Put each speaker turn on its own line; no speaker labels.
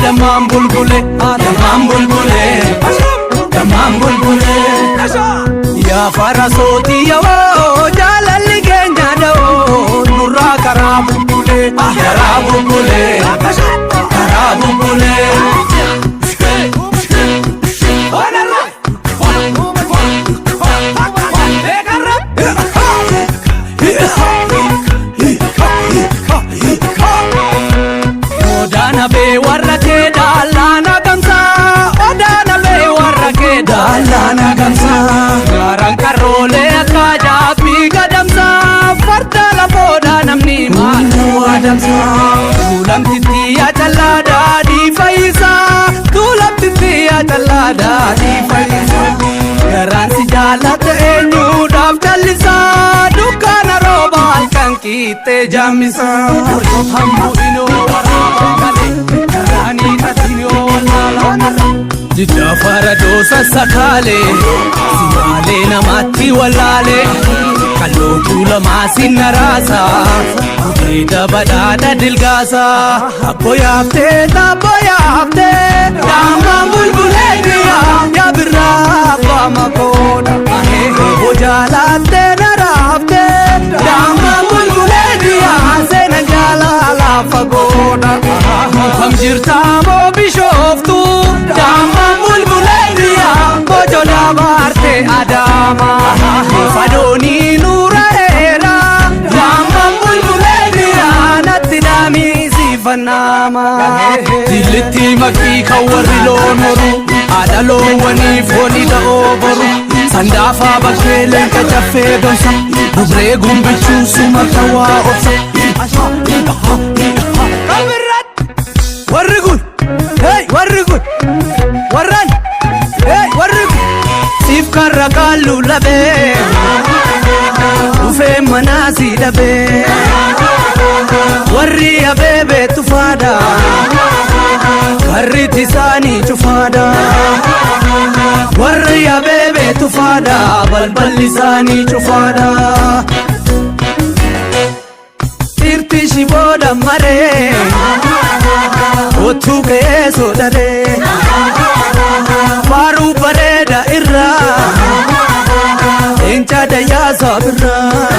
Dammaan bulbule, dammaan bulbule, dammaan bulbule. Yaa farasootii yawoo, jaalalli keenya da'oo, nurraa karaa bubbule, karaa bubbule, karaa bubbule. Odaana bee warra kee daalaana gamsaa, odaana bee warra kee daalaana gamsaa. Gaaraan karoolee akka jaabbii gadamsaa, farda lafoodha namni maal adamsaa. Tuulamtitti yaa callaa daadhii fayyisaa, tuulamtitti yaa callaa daadhii fayyisaa. Garaan si jaallate eenyuudhaaf callisaa, dukkaana rooba halkan qiixxee jaammisaa. Hambuu inoo waraabaa malee, garaanii dhatinoo wallaalaa. Jidda faradoo sassakaalee, simaalee namatti wallaalee, qalloo tuulamaa sinna raasaa, gudeeda badhaadha dilgaasaa. Abbo yaaftee, tabbo yaaftee, daammaan bulbulee biyya yaa birraa abbaa makoodha. Obbo jaalaattee na raaftee, daammaan bulbulee biyya seena jaalala fagoodha. Kam jirtaa moo bishooftu, daammaan bulbulee biyya bojola baarte Adaama. Fadoonii nuura heera, daammaan bulbulee biyya natti daamii siifanaama. Dillitti makii kan warri loon horu, haadha loowwanii foonii da'oo boru. Sandaafaa bakkee leenca caffee gonsa, dubree gumbichuu suma tawaa obsa. Warri kun, hey warri kun, warran, hey warri kun. Siif karra qaallu labee, dhufee manaa si dhabee. Warri abeebee tufaadha, karri isaanii cufaadha. Warri abeebee tufaadha, balballi isaanii cufaadha. Dhirti shibooda maree, otuu ka'ee sodaree. Faaruu bareeda irraa, leenca dayyaa sabirraa.